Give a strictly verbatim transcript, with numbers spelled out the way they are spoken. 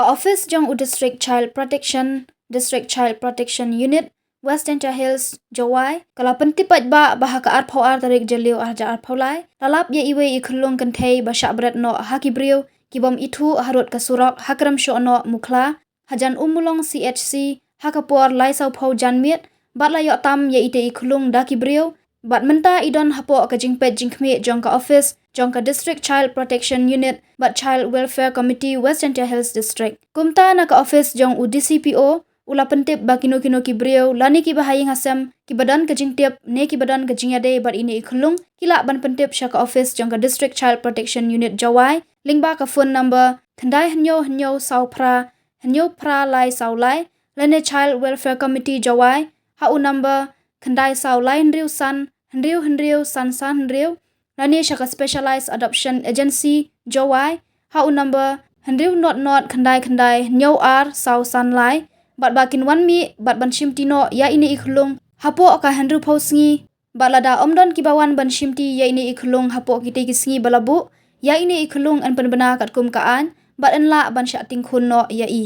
Office jong u District Child Protection, District Child Protection Unit, West Jaintia Hills, Jowai, ka la pyntip paidbah ba ha ka arphew ar tarik Jylliew arhajar arphew lai, la lap ïa iwei i khyllung kynthei ba shah bret noh ha ki briew ki bym ithuh harud ka surok ha Krem Shohnoh Mukhla, hajan Ummulong C H C, ha ka por lai sawphew janmiet, bad la ïoh tam ïa ite i khyllung da ki briew, bad mynta i don hapoh ka jingpeit jingkhmih jong ka office jong ka District Child Protection Unit bad Child Welfare Committee West Jaintia Hills District. Kumta na ka office jong u D C P O, u la pyntip ba kino kino ki briew lane ki bahaïing hasem ki ba don ka jingtip ne ki ba don ka jingïadei bad ine i khyllung, ki lah ban pyntip sha ka office jong ka District Child Protection Unit Jowai lyngba ka phone number khyndai hynñiew hynñiew saw phra hynñiew phra lai saw lai, lane Child Welfare Committee Jowai ha u number khyndai saw lai hynriew san hynriew hynriew san san hynriew, lane sha ka Specialized Adoption Agency Jowai ha u number hynriew not not khyndai khyndai hynñiew ar saw san lai, bad ba kin wan mih bad ban shimti noh ïa ine i khyllung hapoh ka hynriewphew sngi, bad lada ym don ki ba wan ban shimti ïa ine i khyllung hapoh kitei ki sngi ba la buh, ïa ine i khyllung yn pynbna katkum ka aiñ bad yn lah ban shah tyngkhun noh ïa i.